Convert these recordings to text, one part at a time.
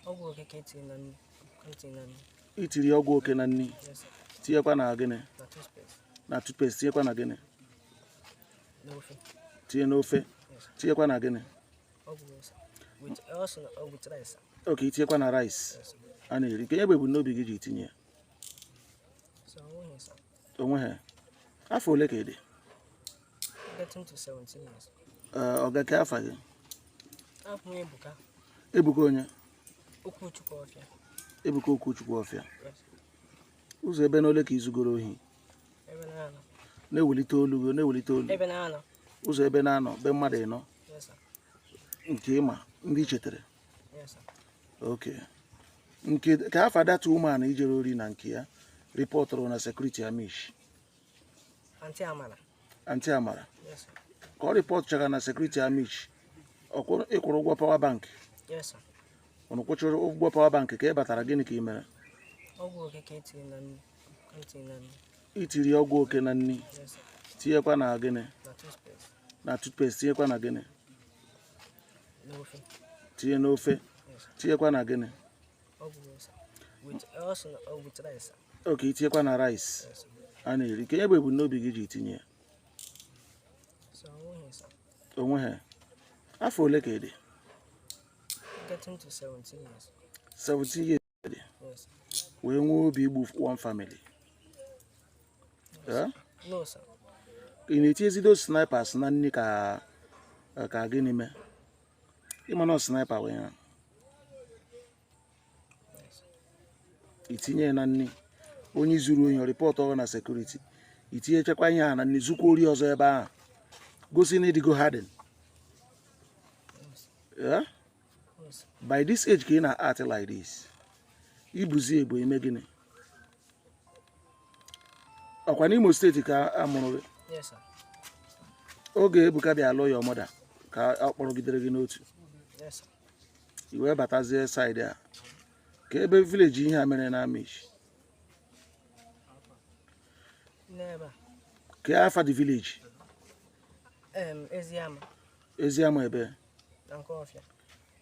Ọgwụ oke ka etiri na nri. Etiri na nri. Itiri ọgwụ oke na nri? Yes, sir. Tinyekwa na gịnị? Na toothpaste. Na toothpaste. Tinyekwa na gịnị? N'ofe. Tinye n'ofe? Yes, sir. Tinyekwa na gịnị? Ọgwụ, sir. With also with rice, sir. Okay, itinyekwa na rice? Yes, sir. A na-eri. Nke ebe ebumnobi gị ji tinye ya? So onweghị, sir. Onwe ha. Afọ ole ka ị dị? Getting to 17 years. Ee, ọ ga ka afa gị? Abụ m Ebuka. Ebuka onye? Okwuchukwu Ọfịa. Ebuka Okwuchukwu Ọfịa? Yes. Ụzọ ebe na ole ka izugoro ohi? Ebe na-anọ. Na-ewelite olu gị, na-ewelite olu. Ebe na-anọ. Ụzọ ebe na-anọ, be mmadụ ịnọ? Yes, sir. Nke ịma ndị i chetara? Yes, sir. Okay, nke ka afa that woman ijere ori na nke ya reportụrụ na security Amichi? Aunty Amara. Aunty Amara? Yes, sir. Ka ọ reportụchara na security Amichi, ịkwụrụ ụgwọ power bank? Yes, sir. Ụnụ kwụchara ụgwọ power bank, ka ị batara, gịnị ka ị mere? Ọgwụ oke ka etiri na nri. Etiri na nri. Itiri ọgwụ oke na nri? Yes, sir. Tinyekwa na gịnị? Na toothpaste. Na toothpaste. Tinyekwa na gịnị? N'ofe. Tinye n'ofe? Yes, sir. Tinyekwa na gịnị? Ọgwụ, sir. With also with rice, sir. Okay, itinyekwa na rice? Yes, sir. A na-eri. Nke ebe ebumnobi gị ji tinye ya? So onweghị, sir. Onwe ha. Afọ ole ka ị dị? Getting to 17 years. 17 years dị? Yes. Wee nwee obi igbu one family? Eh? No, sir. Ị na-etinyezido snipers na nri ka gịnị mee? Ịma na sniper wee ya? Yes. Itinye ya na nri, onye zuru ohi report ọrụ na security, itinyechakwa ihe a na nri, zukwa ori ọzọ ebe ahụ, gosi na ịdịgo harden? Yes. Eh? Yes. By this age ka ị na-act like this? Ibuzi ebu ime gịnị? Ọkwa n'Imo State ka a mụrụ gị? Yes, sir. Oge Ebuka bịa lụọ ya mother ka ọ kpọrọgidere gị n'otu? Yes, sir. I wee batazie side a, ka ebe village ihe a mere na Amichi? N'ebe a. Ka afa the village? Eziama. Eziama ebe? Na nke ọfịa.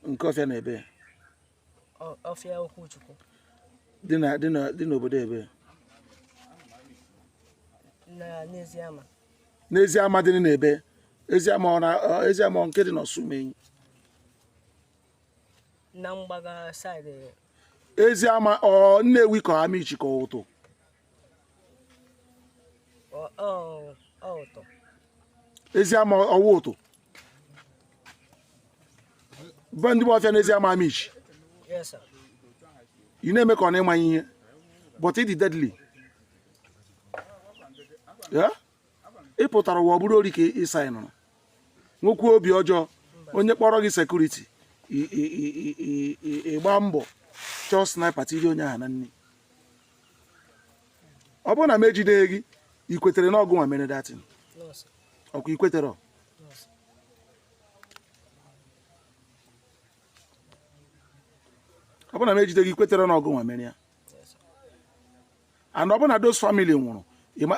Nke ọfịa na ebe? Ọfịa Okwuchukwu. Dị n'obodo ebe? Na n'Eziama. N'Eziama dị n'ebe Eziama ọ na Eziama nke dị n'Ọsụmenyi? Na mgbaga side. Eziama ọ Nnewi ka Amichi ka Ụtụ? Ọ Ụtụ. Eziama ọwụ Ụtụ be ndị bụ ọfịa n'Eziama Amichi? Yes, sir. Ị na-eme ka ọ na-ịmanye ihe, but it is deadly. Yeah? Ị pụtara ụwa ọ bụrụ ori ka ịsa ị nụrụ, nwekwuo obi ọjọọ. Onye kpọrọ gị security, ịgba mbọ chọọ sniper tinye onye ahụ na nri. Ọ bụrụ na m ejideghị gị, ị kwetere na ọgụ nwa mere that thing? No, sir. Ọkwa ị kwetere? No, sir. Ọ bụrụ na m ejide gị, kwetere na ọgụ nwa mere ya? Yes, sir. And ọ bụrụ na those family nwụrụ,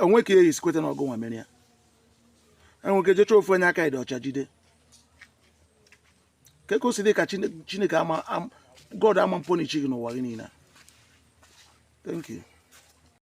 onwe ka ya esi kweta na ọgụ nwa mere ya? Enwere ike jecha ofu onye aka ịdị ọcha jide ka o si dị ka Chineke ama God ama mponichi gị n'ụwa gị niile. Thank you.